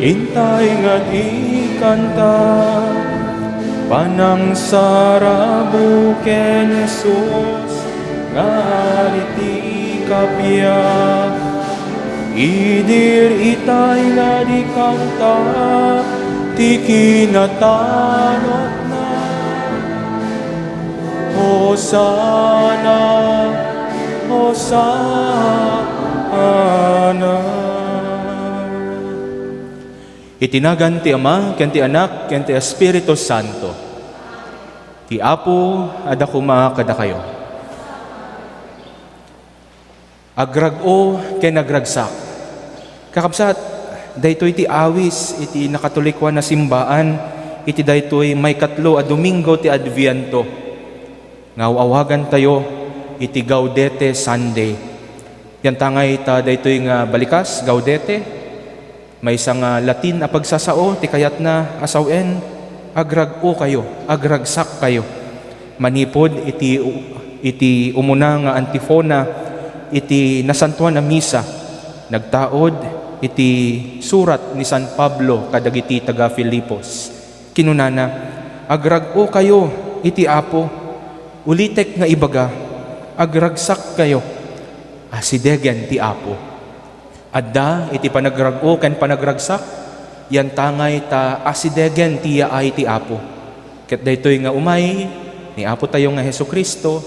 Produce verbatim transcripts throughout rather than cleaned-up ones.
Intay nga di kanta, panangsarabo ken Jesus nga ari ti kappia. Idi itay nga di kanta ti kinatanotna. Hosanna, Hosanna. Iti nagan ti Ama, ken ti Anak, ken ti Espiritu Santo. Ti Apo adda koma kadakayo. Agrag-o ken agragsak. Kakabsat, daytoy ti awis iti nakatolikon a simbaan iti daytoy maikatlo a Domingo ti Adviento nga aw-awagantayo iti Gaudete Sunday. Yantangay ta daytoy nga balikas, Gaudete, maysa nga Latin a pagsasao ti kayatna a sawen, agrag-okayo, agragsak kayo. Manipud iti, iti umuna nga antifona iti Nasantoan a Misa, nagtaud iti surat ni San Pablo kadagiti taga-Filipos. Kinunana, "Agrag-okayo iti Apo. Ulitek nga ibaga, agragsak kayo. Asidegen ti Apo." Adda iti panagrag-o ken panagragsak, yantangay ta asidegen ti yaay ti Apo. Ket daytoy nga umay ni Apotayo nga Jesu-Cristo,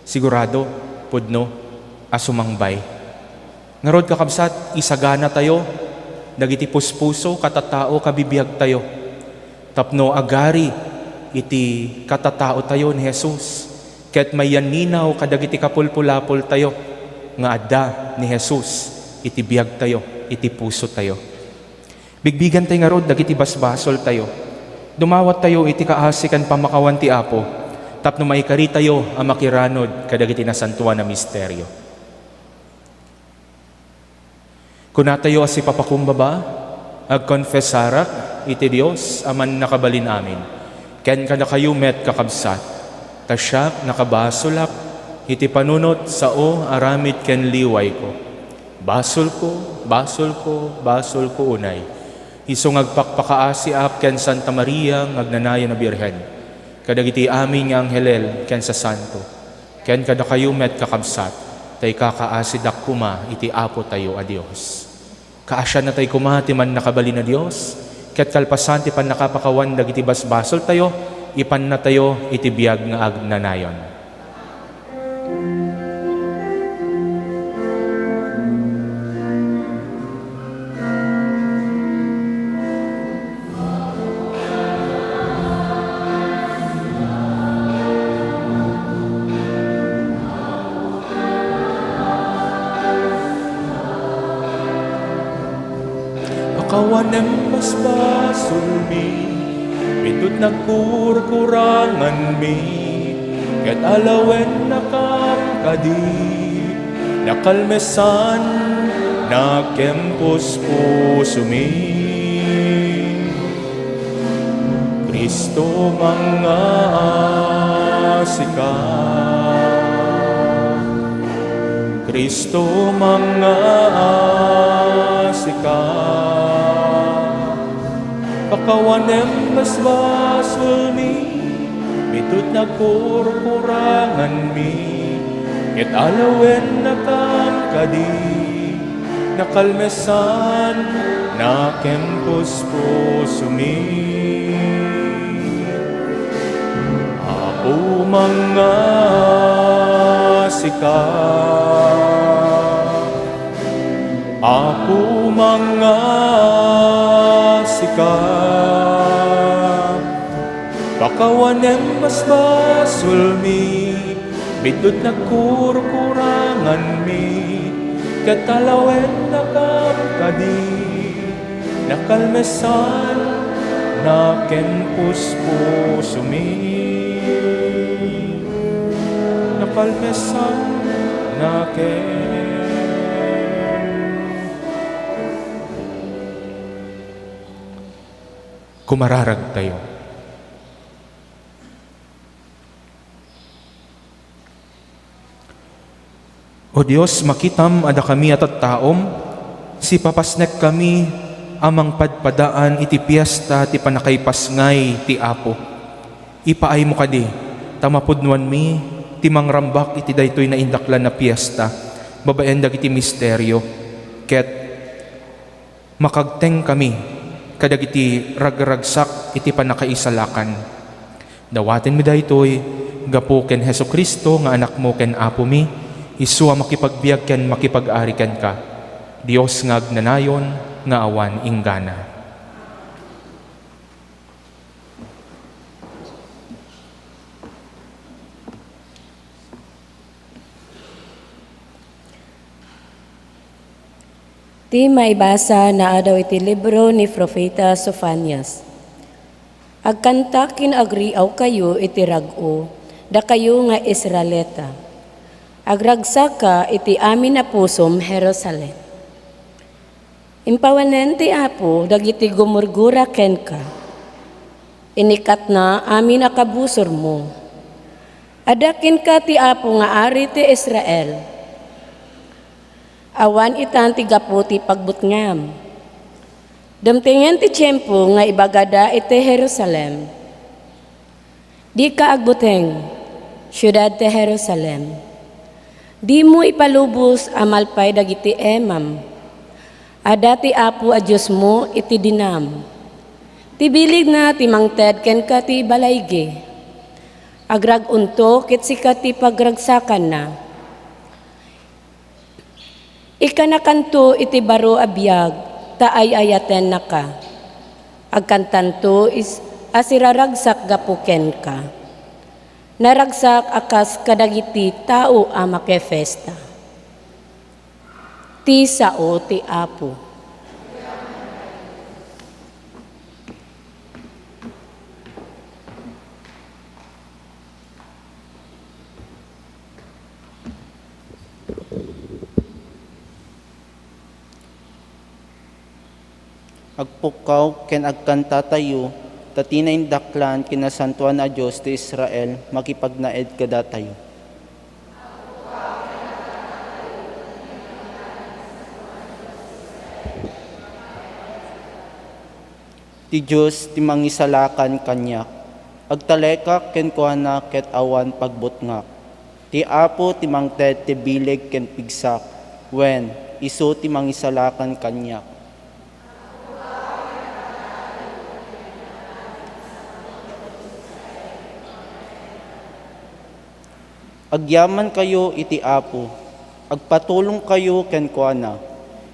sigurado, pudno a sumangbay. Ngarud, kakabsat, isaganatayo dagiti puspuso, katatao, kabibiagtayo tapno agari iti katataotayo ni Jesus, ket mayanninaw kadagiti kapulpulapoltayo nga adda ni Jesus iti biagtayo, iti pusotayo. Bigbigantay ngarud dagiti basbasoltayo. Dumawattayo iti kaasi ken pammakawan ti Apo tapno maikaritayo a makiranod kadagiti nasantoan a misterio. Kunatayo a sipapakumbaba, agkonfesarak iti Dios a Mannakabalin-amin, ken kadakayo met, kakabsat, ta siak nakabasolak iti panunot sao aramid ken liwayko. Basolko, basolko, basolko unay. Isu nga agpakpakaasiak ken Santa Maria nga agnanayon a Birhen, kadagiti amin nga anghelel ken sasanto, ken kadakayo met, kakabsat, ta ikakaasidak koma iti Apotayo a Dios. Kaasiannatay koma ti Mannakabalin a Dios, ket kalpasan ti pannakapakawan dagiti basbasoltayo, ipannatayo iti biag nga agnanayon. Pakawanem basbasolmi, bitot nagkurkuranganmi, ket alawennakam kadi, nakalmesan, nakempuspusomi. Cristo, mangngaasika. Cristo, mangngaasika. Pakawanem basbasolmi, bitot nagkurkuranganmi, ket alawennakam kadi, nakalmesan, nakempuspusomi. Apo, mangngaasika. Apo, mangngaasika. Pakawanem basbasolmi, bitot nagkurkuranganmi, ket alawennakam kadi, nakalmesan, nakempuspusomi. Nakalmesan, nakem- Kumararagtayo. O Dios, makitam a dakami a tattaom, sipapasnekkami A mangpadpadaan iti piesta ti pannakaipasngay ti Apo. Ipaaymo kadi, ta mapudnoanmi ti mangrambak iti daytoy naindaklan a piesta babaen dagiti misterio, ket makagtengkami kadagiti ragragsak iti pannakaisalakan. Dawatenmi daytoy gapu ken Jesu-Cristo nga Anakmo ken Apomi, isu a makipagbiag ken makipag-ari kenka, Dios nga agnanayon nga awan inggana. Ti maibasa naadaw iti libro ni Profeta Sofanias. Agkanta ken agriawkayo iti rag-o, dakayo nga Israelita. Agragsaka iti amin a pusom, Jerusalem. Impawanen ti Apo dagiti gumurgura kenka. Inikatna amin a kabusormo. Adda kenka ti Apo nga Ari ti Israel. Awan itan ti gapu ti pagbutngam. Dumtengen ti tiempo nga ibagada iti Jerusalem. Dika agbuteng, siudad ti Jerusalem. Dimo ipalubos a malpay dagiti imam. Adda ti Apo a Diosmo iti dinam. Ti biligna ti mangted kenka ti balaygi. Agrag-onto ket sika ti pagragsakanna. Ikkanakanto iti baro a biag, ta ay-ayatennaka. Agkantanto is-, a siraragsak gapu kenka. Naragsak a kas kadagiti tao a makifesta. Ti sao ti Apo. Agpukkaw ken agkantatayo, ta ti naindaklan ken nasantoan a Dios ti Israel makipagnaed kadatayo. Ti Dios ti mangisalakan kaniak. Agtalekak kenkuana ket awan pagbutngak. Ti Apo ti mangted ti bileg ken pigsak, wen, isu ti mangisalakan kaniak. Agyamankayo iti Apo, agpatulongkayo kenkuana.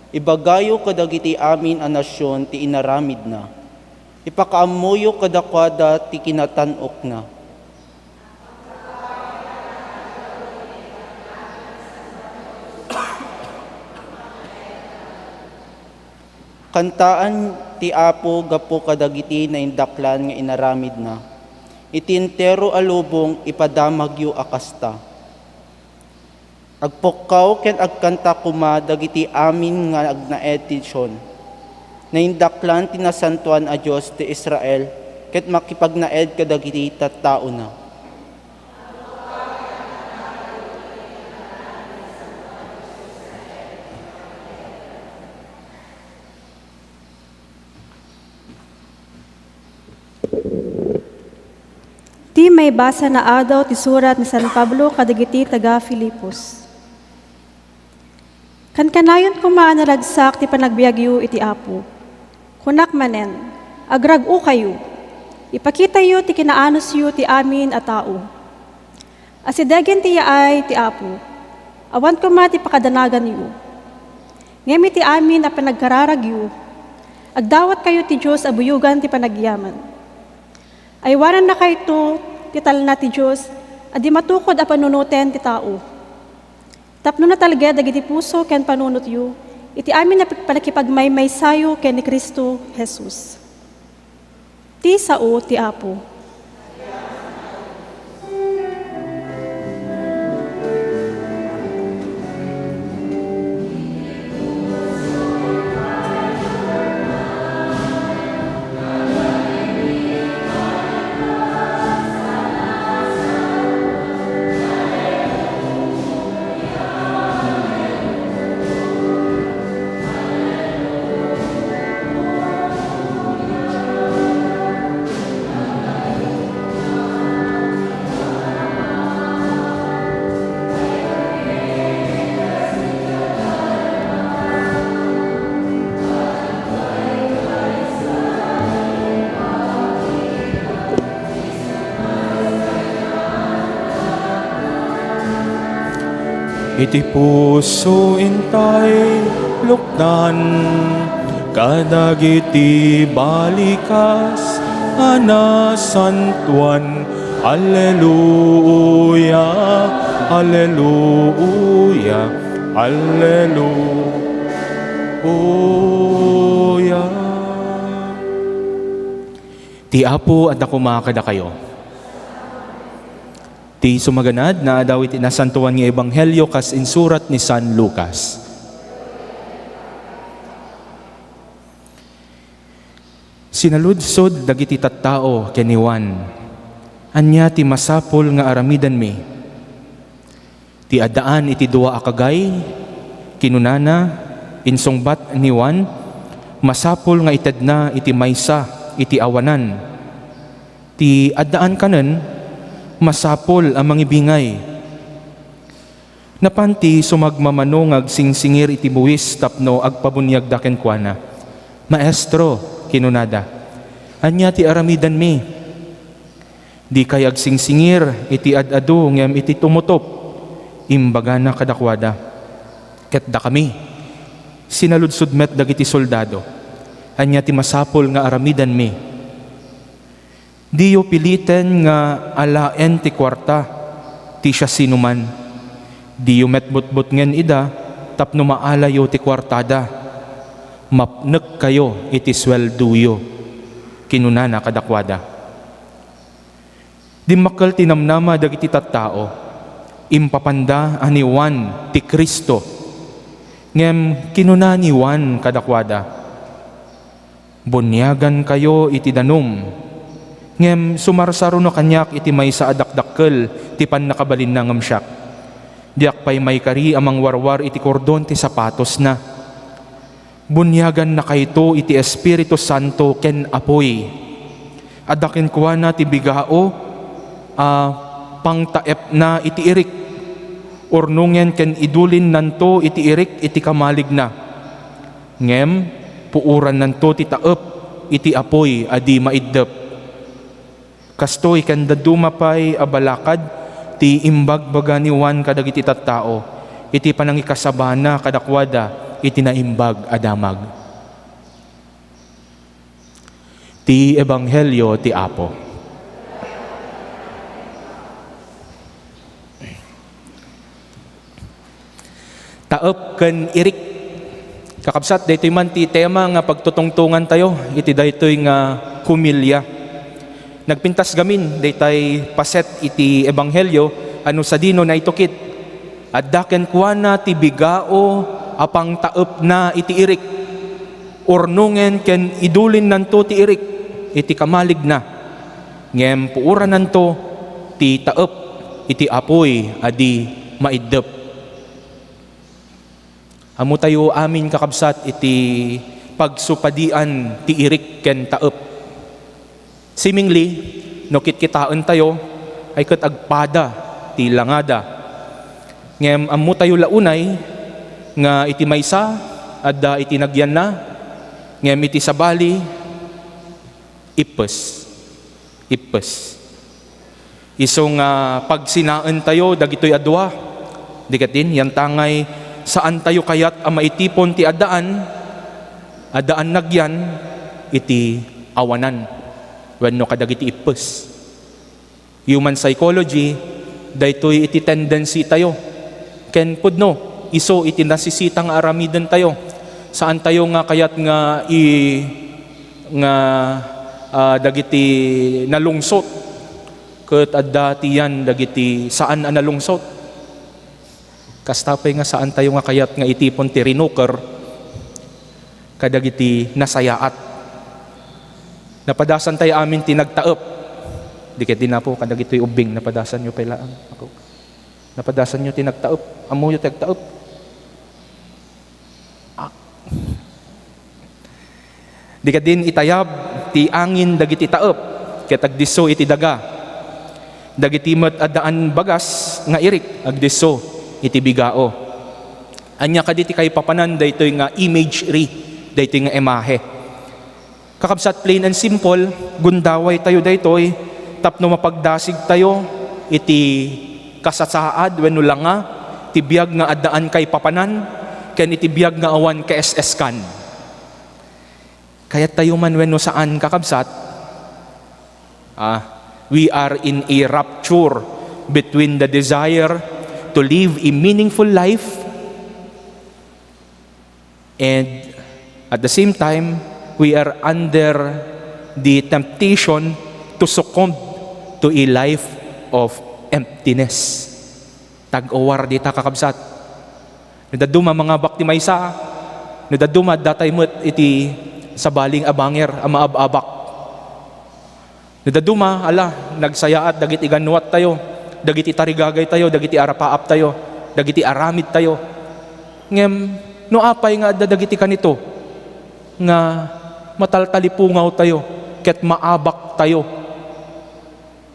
Ibagayo kadagiti amin a nasion ti inaramidna. Ipakaammoyo kadakuada ti kinatan-okna. Kantaan ti Apo gapu kadagiti naindaklan nga inaramidna. Iti entero a lubong, ipadamagyo a kasta. Agpukkaw ken agkanta koma dagiti amin nga agnaed ti Sion. Naindaklan ti Nasantoan a Dios ti Israel ket makipagnaed kadagiti tattaona. Ti maibasa naadaw ti surat ni San Pablo kadagiti taga-Filipos. Kankanayon koma a naragsak ti panagbiagyo iti Apo. Kunak manen, agrag-okayo. Ipakitayo ti kinaanosyo ti amin a tao. Asidegen ti yaay ti Apo. Awan koma ti pakadanaganyo. Ngem iti amin a panagkararagyo, agdawatkayo ti Dios a buyogan ti panagyaman. Aywanannakayto ti talna ti Dios a di matukod a panunoten ti tao. Tapno natalged dagiti puso ken panunotyo iti amin a pannakipagmaymaysayo ken ni Cristo Jesus. Ti sao ti Apo. Iti puso intay lukdan kadagiti balikas a nasantuan. Alleluia, alleluia, alleluia. Ti Apo adda koma kadakayo. Ti sumaganad, naadaw iti Nasantoan nga Ebanghelio kas insurat ni San Lucas. Sinaludsod dagiti tattao ken ni Juan, "Ania ti masapul nga aramidenmi?" Ti addaan iti dua a kagay, kinunana, insungbat ni Juan, "Masapul nga itedna iti maysa iti awanan." Ti addaan kanen, masapul a mangibingay. Napan ti sumagmamano nga agsingsingir iti buis tapno agpabuniagda kenkuana. "Maestro," kinunada, "ania ti aramidenmi?" "Dikay agsingsingir iti ad-adu ngem iti tumutop," imbagana kadakuada. "Ket dakami," sinaludsod met dagiti soldado, "ania ti masapul nga aramidenmi?" Diyo piliten nga alaen ti kuarta ti siasinoman. Diyo met butbutngen ida tapno maalayo ti kuartada. Mapnekkayo iti sueldoyo, kinunana kadakuada. Dimmakkel ti namnama dagiti tattao. Impapanda a ni Juan ti Cristo. Ngem kinuna ni Juan kadakuada, "Buniagankayo iti danum, ngem sumarsaruno kaniak iti maysa a dakdakkel ti pannakabalinna ngem siak. Diak pay maikari a mangwarwar iti kordon ti sapatosna. Buniagannakayto iti Espiritu Santo ken apuy. Adda kenkuana ti bigao a pangtaepna iti irik. Urnongen ken idulinnanto iti irik iti kamaligna. Ngem puorannanto ti taep iti apuy a di maiddep." Kastoy ken dadduma pay a balakad ti imbagbaga ni Juan kadagiti tattao iti panangikasabana kadakuada iti Naimbag a Damag. Ti Ebanghelio ti Apo. Taep ken irik. Kakabsat, daytoy man ti tema nga pagtutungtongantayo iti daytoy nga homilya. Nagpintas gamin daytay paset iti Ebanghelio a no sadino naitukit. Adda kenkuana ti bigao a pangtaepna iti irik. Urnongen ken idulinnanto ti irik iti kamaligna. Ngem puorannanto ti taep iti apuy a di maiddep. Ammotayo amin, kakabsat, iti pagsupadian ti irik ken taep. Seemingly, no kitkitaentayo, ay ket agpada ti langada. Ngem ammotayo la unay nga iti maysa, adda iti nagyanna, ngem iti sabali, ippes. Ippes. Isu nga pagsinaentayo dagitoy a dua. Di ket din, yantangay saantayo kayat a maitipon ti addaan, addaan nagyan iti awanan wenno kadagiti ippes. Human psychology, daytoy iti tendency tayo. Ken pudno, isu iti nasisita nga aramidentayo. Saantayo nga kayat nga i-, nga, ah, dagiti nalungsot ket adda ti yan dagiti saan a nalungsot. Kasta pay nga saantayo nga kayat nga itipon ti rinuker kadagiti nasayaat. Napadasantayo amin ti nagtaep. Di ket din, Apo, kadagitoy ubbing, napadasanyo pay laeng. Ako. Napadasanyo ti nagtaep. Ammoyo ti agtaep. Ah. Di ket din itayab ti angin dagiti taep, ket agdisso iti daga. Dagiti met addaan bagas nga irik, agdisso iti bigao. Ania kadi ti kaipapanan daytoy nga imagery, daytoy nga imahe? Kakabsat, plain and simple, gundawaytayo daytoy tapno mapagdasigtayo iti kasasaad wenno langa Ti biag nga addaan kaipapanan ken iti biag nga awan kaes-eskan. Kayattayo man wenno saan, kakabsat, ah, we are in a rupture between the desire to live a meaningful life and at the same time, we are under the temptation to succumb to a life of emptiness. Tag-awar dita, kakabsat. No dadduma, mangabak ti maysa. No dadduma, adda tayo met iti sabali nga banger a maab-abak. No dadduma, ala, nagsayaat dagiti gannuat tayo, dagiti tarigagay tayo, dagiti arapaap tayo, dagiti aramid tayo. Ngem, no apay nga adda dagiti kanito, nga mataltalipungaw tayo, ket maabak tayo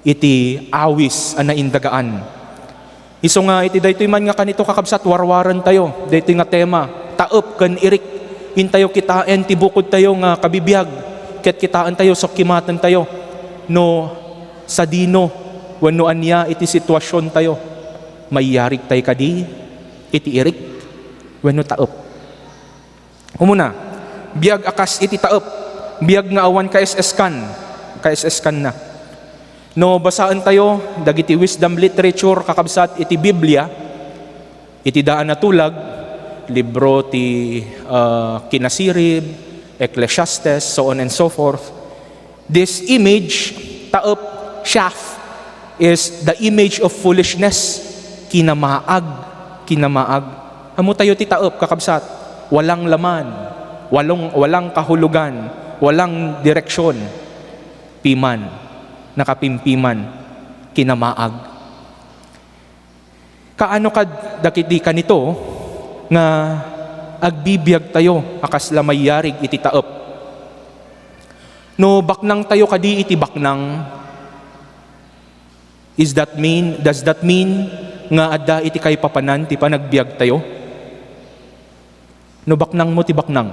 iti awis a naindagaan. Isu nga iti daytoy man nga kanito, kakabsat, warwaren tayo daytoy nga tema, taep ken irik. Intayo kitaen ti bukod tayo nga kabibiag, ket kitaen tayo, sukkimaten tayo no sadino wenno ania iti situasion tayo. Mayarig tay kadi iti irik wenno taep? Umuna, biag a kas iti taep, biag nga awan kaes-eskan, kaes-eskanna. No basaentayo dagiti wisdom literature, kakabsat, iti Biblia, iti daan a tulag, libro ti, ah, Kinasirib, Ecclesiastes, so on and so forth, this image, taep, chaff, is the image of foolishness. Kinamaag, kinamaag. Ammo tayo ti taep, kakabsat. Walang laman, walong, walang kahulugan, walang direksyon. Piman, nakapimpiman, kinamaag. Kaano kad dagiti kanito nga agbibiag tayo a kasla mayarig iti taep? No baknang tayo kadi iti baknang, is that mean, does that mean nga adda iti kaipapanan ti panagbiag tayo? No baknang mo ti baknang,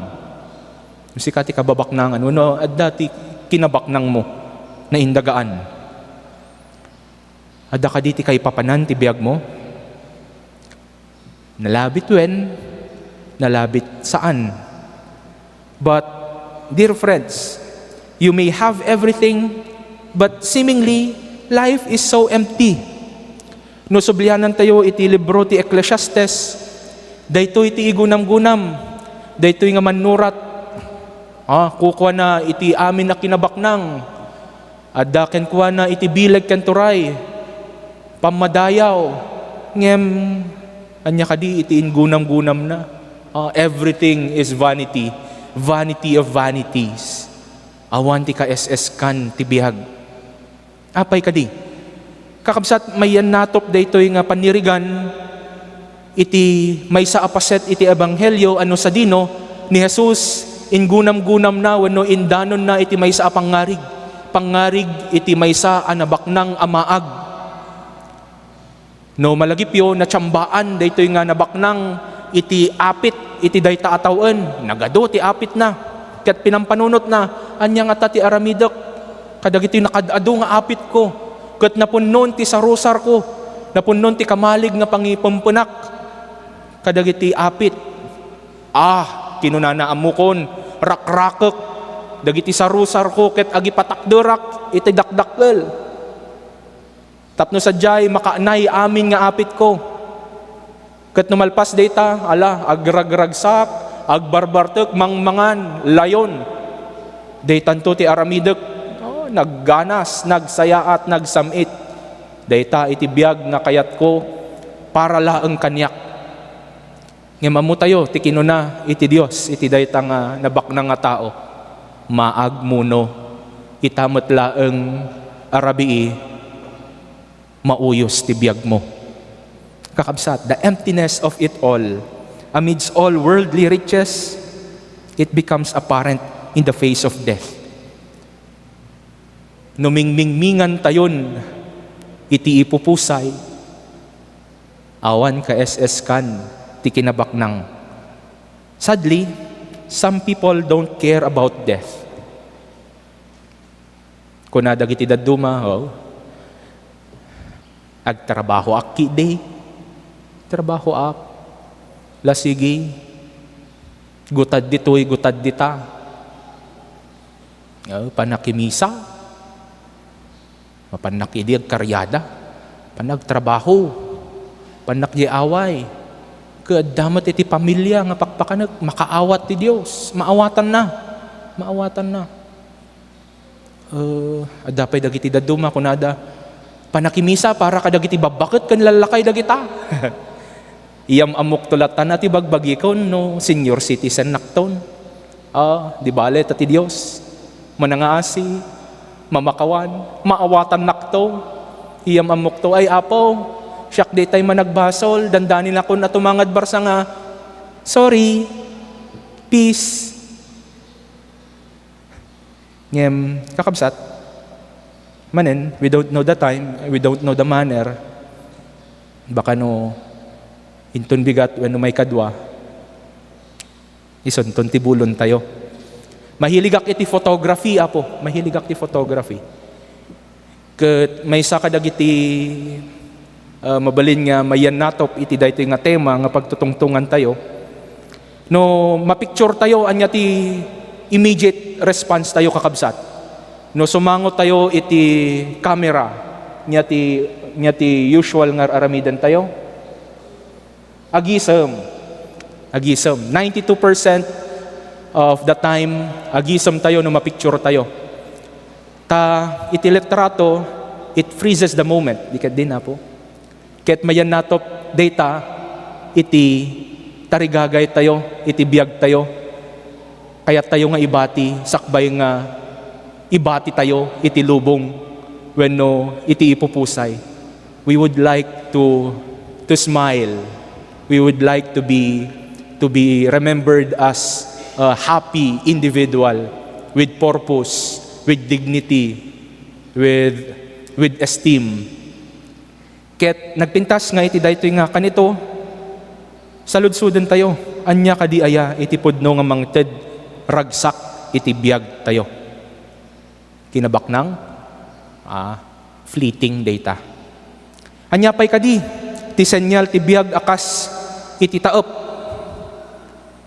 no sika ti kababaknangan, wenno adda ti kinabaknang mo, naindagaan. Adda kadi ti kaipapanan ti biag mo? Nalabit wen, nalabit saan. But, dear friends, you may have everything, but seemingly, life is so empty. No sublianantayo iti libro ti Ecclesiastes, daytoy ti igunamgunam, daytoy nga mannurat, ah, kukuana iti amin a kinabaknang, adda kenkuana iti bileg ken turay, pammadayaw, ngem ania kadi iti ingunamgunamna? Ah, everything is vanity, vanity of vanities. Awan ti kaes-eskan ti biag. Apay kadi? Kakabsat, mayan natop daytoy nga panirigan iti maysa a paset iti ebanghelio a no sadino ni Jesus ingunamgunamna wenno indanonna iti maysa a pangngarig, pangngarig iti maysa a nabaknang a maag. No malagipyo, natsambaan daytoy nga nabaknang iti apit iti dayta a tawen. Nagadu ti apitna ket pinampanunotna, "Ania ngata ti aramidek kadagitoy nakaad-adu nga apitko? Ket napunnon ti sarusarko, napunnon ti kamalig nga pangipempenak kadagiti apit." "Ah," kinunana, "ammokon, rakrakek dagiti sarusarko ket agipatakderak iti dakdakkel." Tapno sadiay, makaanay amin nga apitko. Ket no malpas dayta, ala, agragragsak, agbarbartek, mangmangan, layon. Daytanto ti aramidek. Oh, nagganas, nagsayaat, nagsam-it. Dayta iti biag nga kayatko para laeng kaniak. Ngem ammotayo ti kinuna iti Dios iti dayta nga nabaknang a tao, "Maagmuno, ita met laeng a rabii, mauyos ti biagmo." Kakabsat, the emptiness of it all, amidst all worldly riches, it becomes apparent in the face of death. No mingmingmingantayon iti ipupusay, awan kaes-eskan ti kinabaknang. Sadly, some people don't care about death. Kuna dagiti dadduma, "Oh, agtrabahoak ketdi. Trabaho, Ap. La, sige. Gutad ditoy, gutad dita. Ah, panakimisa. Mapannak idi agkaryada. Panagtrabaho. Pannak di away. Ket adda met iti pamilia nga pakpakanek, makaawat ti Dios. Maawatanna. Maawatanna. Eh, adda pay dagiti dadduma, kunada, "Panakimisa para kadagiti babbaket ken lallakay dagita." Iyam-ammokto latta ti bagbagikon no senior citizen nakton. Ah, di bale ta ti Dios manangaasi, mamakawan, maawatannakto. Iyam-ammokto, "Ay, Apo, siak ditay managbasol, dandaninakon a tumangad barsa nga, sorry, peace." Ngem, kakabsat, manen, we don't know the time, we don't know the manner, baka no inton bigat wenno maikadua, isunton ti bulontayo. Mahiligak iti photography, Apo. Mahiligak ti photography. Ket maysa kadagiti, ah, mabalin nga mayannatop iti daytoy nga tema nga pagtutungtongantayo. No mapicturetayo, ania ti immediate response tayo, kakabsat? No sumangotayo iti camera, ania ti, ania ti usual nga ar-aramidentayo? Agisem. Agisem. Ninety-two percent of the time, agisemtayo no mapicturetayo. Ta iti litrato, it freezes the moment. Di ket din, Apo? Ket mayannatop dayta iti tarigagaytayo, iti biagtayo. Kayattayo nga ibati, sakbay nga ibatitayo iti lubong wenno iti ipupusay. We would like to, to smile. We would like to be, to be remembered as a happy individual with purpose, with dignity, with, with esteem. Ket nagpintas nga iti daytoy nga kanito, saludsodentayo, ania kadi aya iti pudno nga mangted ragsak iti biagtayo? Kinabaknang? Ah, fleeting dayta. Ania pay kadi ti senyal ti biag a kas iti taep?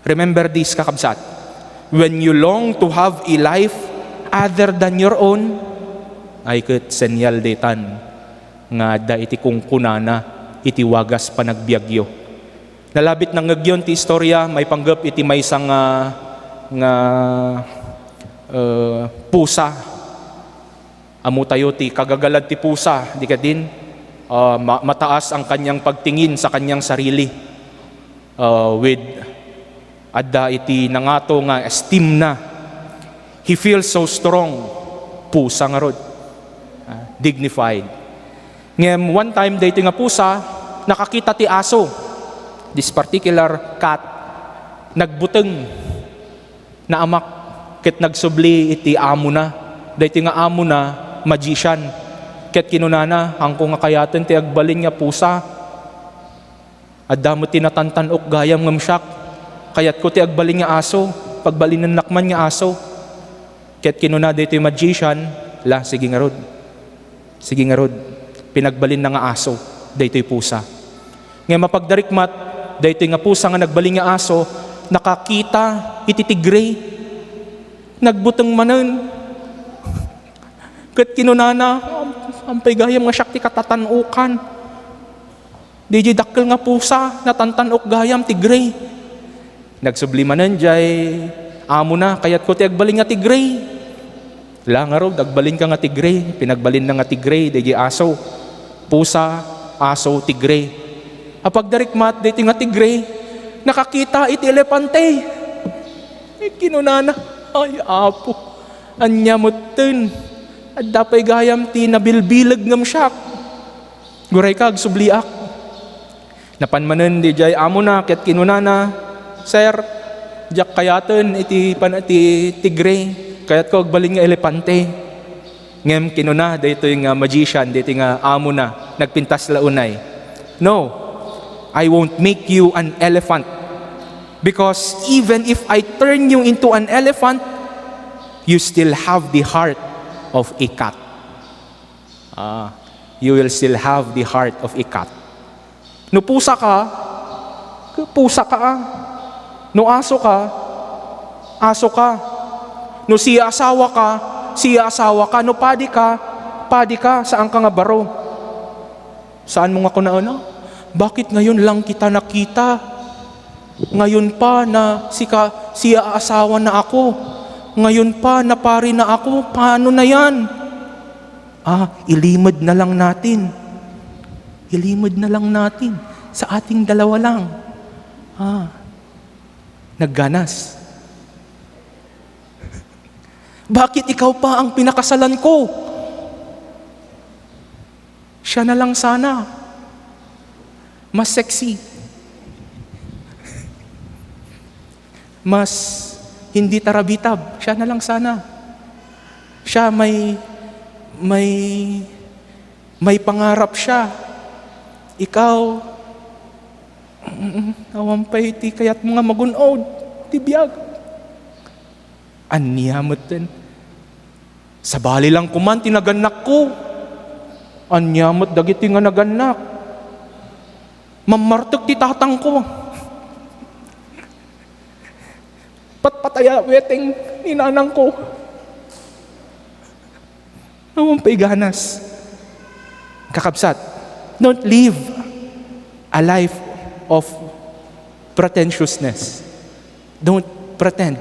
Remember this, kakabsat. When you long to have a life other than your own, ay ket senyal daytan nga adda iti kunkunana iti wagas panagbiagyo. Nalabit nangngegyon ti istorya maipanggep iti maysa nga, nga, eh, pusa. Ammotayo ti kagagalad ti pusa, di kadin? Ah, ma-, mataas ang kanyang pagtingin sa kanyang sarili. Ah, with, adda iti nangato nga esteem na. He feels so strong. Pusa ngarud. Ah, dignified. Ngem one time, daytoy nga pusa, nakakita ti aso. This particular cat, nagbuteng. Naamak ket nagsubli iti amona. Daytoy nga amona, magician. Ket kinunana, "Haanko nga kayaten ti agbalin nga pusa. Adda met ti natantan-ok gayam ngem siak. Kayatko ti agbalin nga aso. Pagbalinennak man nga aso." Ket kinuna daytoy magician, "La, sige ngarud." Sige ngarud, pinagbalinna nga aso daytoy pusa. Ngem mapagdarikmat, daytoy nga pusa nga nagbalin nga aso, nakakita iti tigre. Nagbuteng manen. Ket kinunana, "Am-, ampay gayam nga siak ti katatan-okan. Diay dakkel nga pusa, natantan-ok gayam, tigre." Nagsubli manen jay amona, "Kayatko ti agbalin nga tigre." La ngarud, agbalinka nga tigre, pinagbalinna nga tigre, dayjay aso, pusa, aso, tigre. Apagdarikmat, daytoy nga tigre, nakakita iti elepante. Eh, kinunana, "Ay, Apo, ania metten? Adda pay gayam ti nabilbileg ngem siak. Gurayka, agsubliak." Napan manen dayjay amona ket kinunana, "Sir, diak kayaten iti pan-, ti tigre. Kayatko agbalin nga elepante." Ngem kinuna daytoy nga magician, daytoy nga amona, nagpintas la unay, "No, I won't make you an elephant. Because even if I turn you into an elephant, you still have the heart of a cat." Ah, you will still have the heart of a cat. No pusa ka, pusa ka, ah. No aso ka, aso ka. No siya asawa ka, siya asawa ka. No padi ka, padi ka. Saan ka nga baro. Saan mo nga kunaen, "Ah, bakit ngayon lang kita nakita? Ngayon pa na sika, siya asawa na ako. Ngayon pa na pari na ako. Paano na yan?" Ah, ilimed na lang natin. Ilimed na lang natin sa ating dalawa lang. Ah, nagganas. Bakit ikaw pa ang pinakasalan ko? Siya na lang sana. Mas sexy. Mas hindi tarabitab. Siya na lang sana. Siya may, may, may pangarap siya. Ikaw, mm, awan pay ti kayat mo nga magun-od ti biag. Ania metten. Sabali lang koman ti nagannakko. Ania met dagiti nga nagannak? Mammartek ti tatangko. Patpataya weteng ni nanangko. Awan pay ganas. Kakabsat, don't live a life of pretentiousness. Don't pretend.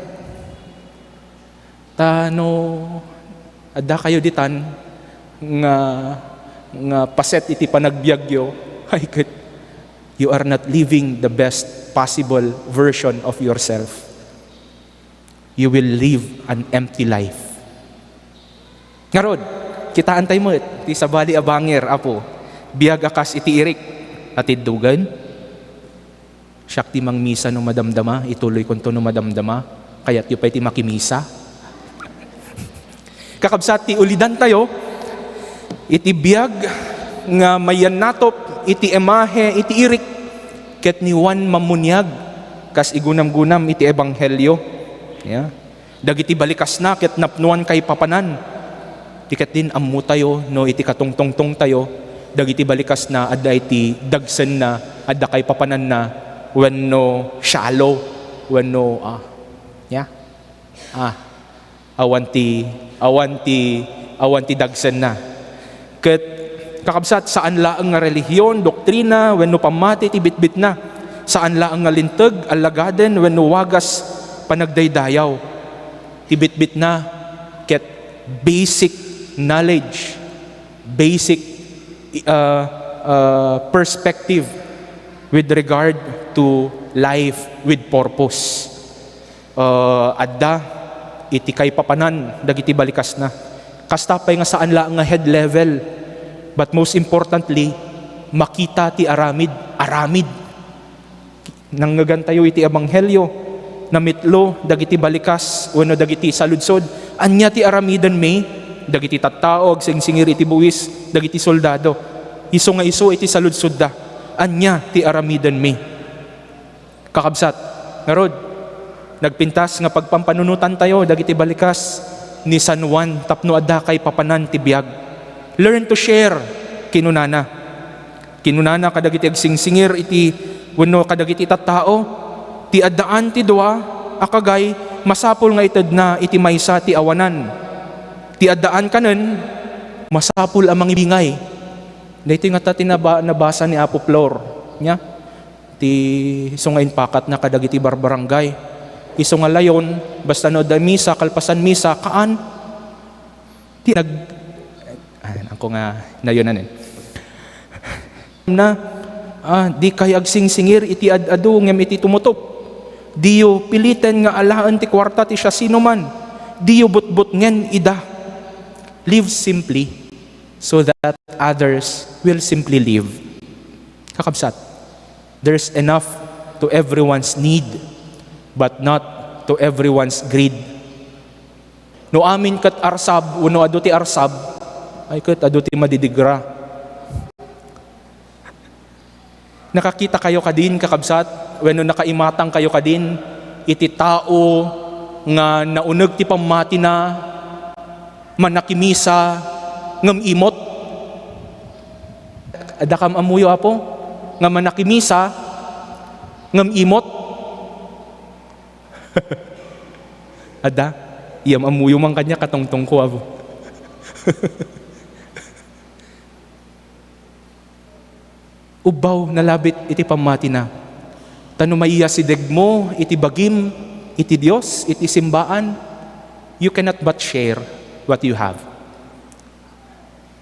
Ta no adda kayo ditan nga, nga paset iti panagbiagyo, ay ket, you are not living the best possible version of yourself. You will live an empty life. Ngarud, kitaantay met ti sabali a bangir, Apo, biag a kas iti irik a tiddogen. Siak ti mangmisa no madamdama, ituloykonto no madamdama. Kayatyo pay ti makimisa? Kakabsat, ti ulidantayo iti biag nga mayannatop iti imahe iti irik ket ni Juan Mammuniag, kas igunamgunam iti Ebanghelio. Ya. Dagiti balikasna ket napnoan kaipapanan. Ti ketdin ammotayo no iti katungtungtongtayo, dagiti balikasna adda iti dagsenna, adda kaipapananna, wenno shallow, wenno, ah, ya? Ah, awan ti, awan ti, awan ti dagsenna. Ket, kakabsat, saan laeng nga relihion, doktrina, wenno pammati ti bitbitna. Saan laeng nga linteg, allagaden, wenno wagas panagdaydayaw. Ti bitbitna ket basic knowledge, basic, uh, uh, perspective with regard to life with purpose. Uh, adda iti kaipapanan dagiti balikasna. Kasta pay nga saan laeng nga head level, but most importantly, makita ti aramid, aramid. Nangngegantayo iti ebanghelio, namitlo dagiti balikas wenno dagiti saludsod, "Ania ti aramidenmi?" Dagiti tattao agsingsingir iti buis, dagiti soldado. Isu nga isu iti saludsodda, "Ania ti aramidenmi?" Kakabsat, ngarud, nagpintas nga pagpampanunotantayo dagiti balikas ni San Juan tapno adda kaipapanan ti biag. "Learn to share," kinunana. Kinunana kadagiti agsingsingir iti wenno kadagiti tattao, "Ti addaan ti dua a kagay, masapul nga itedna iti maysa ti awanan. Ti addaan kanen, masapul a mangibingay." Daytoy ngata ti naba-, nabasa ni Apo Flor. Nia? Ti isu nga impakatna kadagiti barbarangay. Isu nga layon, basta no adda misa, kalpasan misa, kaan. Ti nag-, ah, ako nga nayonan eh. Na, ah, dikay agsingsingir iti ad-adu ngem iti tumutop. Diyo piliten nga alaen ti kuarta ti siasinoman. Diyo butbutngen ida. Live simply so that others will simply live. Kakabsat, there's enough to everyone's need, but not to everyone's greed. No amin ket arsab, wenno adu ti arsab, ay ket adu ti madidigra. Nakakita kayo kadin, kakabsat, wenno nakaimatang kayo kadin, iti tao nga nauneg ti pammatina, manakimisa, ngem imot. Adda kam ammoyo, Apo? nga manakimisa ngem imot. Adda, iyam-ammoyo man kaniak a tungtungko, Apo. Ubbaw, nalabit iti pammatina. Ta no maiyasidegmo iti bagim iti Dios, iti simbaan, you cannot but share what you have.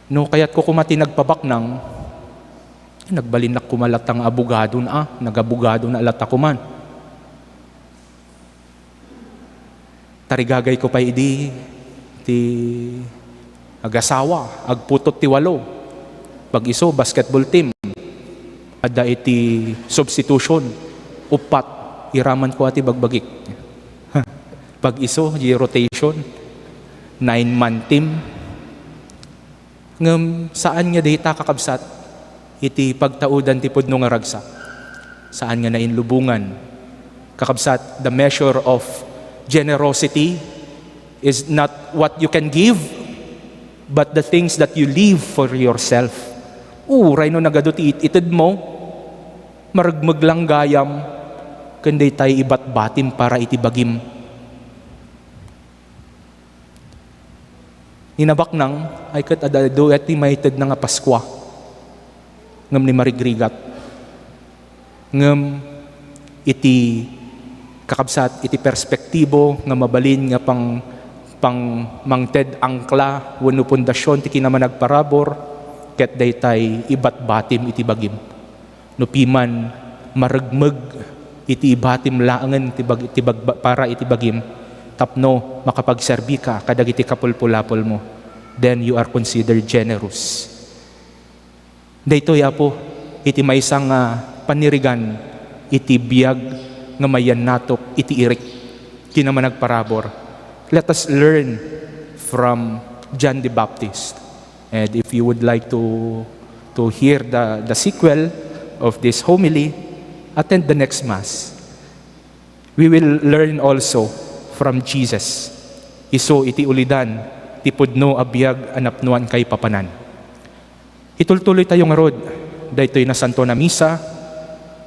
No kayatko koma ti nagpabaknang, nagbalinnak koma latta nga abogado na, ah, nagabogadona latta koman. Tarigagayko pay idi ti agasawa, agputot ti walo. Pag-isu, basketball team. Adda iti substitution, uppat, iramanko a ti bagbagik. Pag-isu, di rotation, nine-man team. Ngem saan nga dayta, kakabsat, iti pagtaudan ti pudno nga ragsak. Saan nga nainlubongan. Kakabsat, the measure of generosity is not what you can give, but the things that you leave for yourself. Uray no nagadu ti it-itedmo, maragmeg lang gayam ken daytay ibatbatim para iti bagim. Ni nabaknang, ay ket adda duet ti maitedna nga Paskua, ngem ni marigrigat. Ngem iti kakabsat, iti perspektibo nga mabalin nga pang-, pang-, mangted angkla wenno pundasyon ti kinamanagparabur, ket daytay ibatbatim iti bagim. No piman, maragmeg iti ibatim laengen ti bag-, ti bagba-, para iti bagim tapno makapagserbika kadagiti kapulpulapolmo, then you are considered generous. Daytoy, Apo, iti maysa nga panirigan iti biag nga mayannatok iti irik, kinamanagparabur. Let us learn from John the Baptist. And if you would like to, to hear the, the sequel of this homily, attend the next Mass. We will learn also from Jesus. Isu iti ulidan ti pudno a biag a napnoan kaipapanan. Itultuloytayo ngarud daytoy nasanton a misa,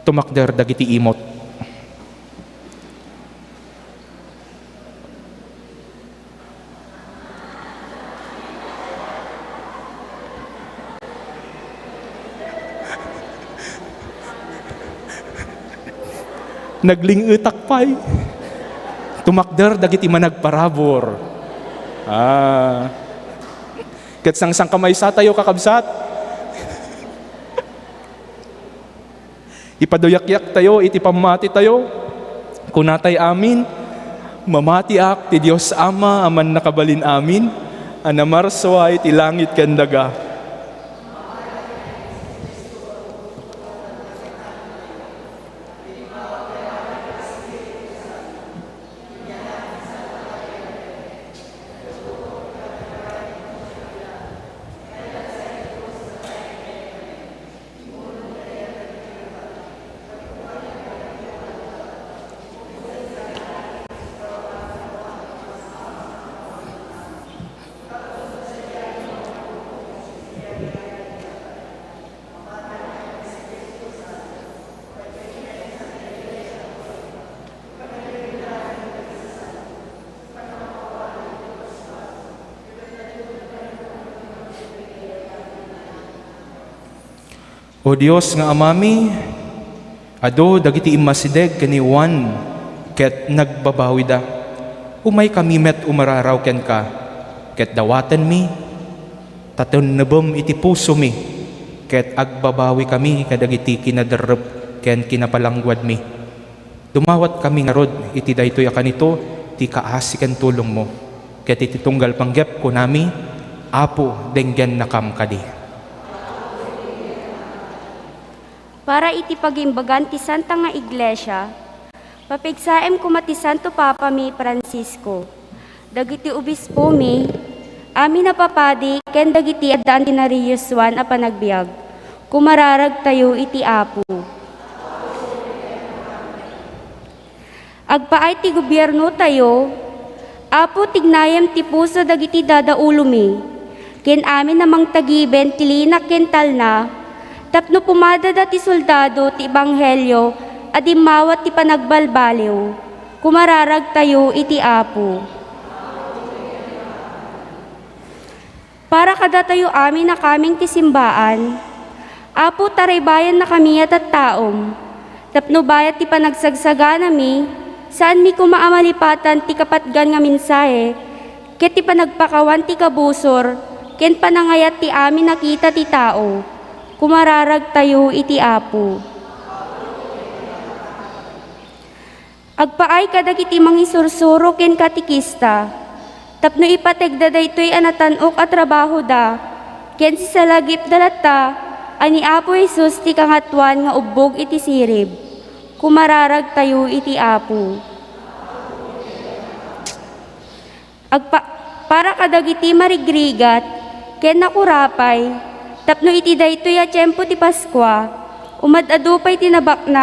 tumakder dagiti imot. Nagling-etak pay. Tumakder dagiti managparabur. Ah. Ket sangsangkamaysatayo, kakabsat. Ipaduyakyaktayo iti pammatitayo. Kunatay amin, "Mamatiak ti Dios Ama a Mannakabalin-amin, a namarsua iti langit ken daga." O Dios nga Amami, adu dagiti immasideg ken ni Juan ket nagbabawida. Umaykami met umararaw kenka ket dawatenmi, ta tennebem iti pusomi ket agbabawikami kadagiti kinaderrep ken kinapalangguadmi. Dumawatkami ngarud iti daytoy a kanito ti kaasi ken tulongmo, ket iti tunggal panggep kunami, Apo, denggennakam kadi. Para iti pagimbagan ti Santa nga Iglesia, papigsaem koma ti Santo Papami Francisco. Dagiti obispomi, amin a papadi, ken dagiti addaan ti nariyusuan a panagbiag, kumararagtayo iti Apo. Agpaay ti gobiernotayo, Apo, tignayem ti puso dagiti dadaulomi, ken amin a mangtagiben ti linak ken talna, Tapno pumadada ti soldado ti ebanghelio a dimmawat ti panagbalbaliw, kumararagtayo iti Apo. Para kadatayo amin a kameng ti simbaan, Apo, taraybayannakami a tattaom, tapno bayat ti panagsagsaganami, saanmi koma a malipatan ti kapatgan nga mensahe, ket ti panagpakawan ti kabusor ken panangayat ti amin a kita ti tao, kumararagtayo iti Apo. Agpaay kadagiti mangisursuro ken katekista, tapno ipategda daytoy a natan-ok a trabahoda, ken sisalagipda latta a ni Apo Jesus ti Kangatoan nga ubbog iti sirib. Kumararagtayo iti Apo. Agpa-, para kadagiti marigrigat ken nakurapay, tapno iti daytoy a tiempo ti Paskua, umad-adu pay ti nabaknang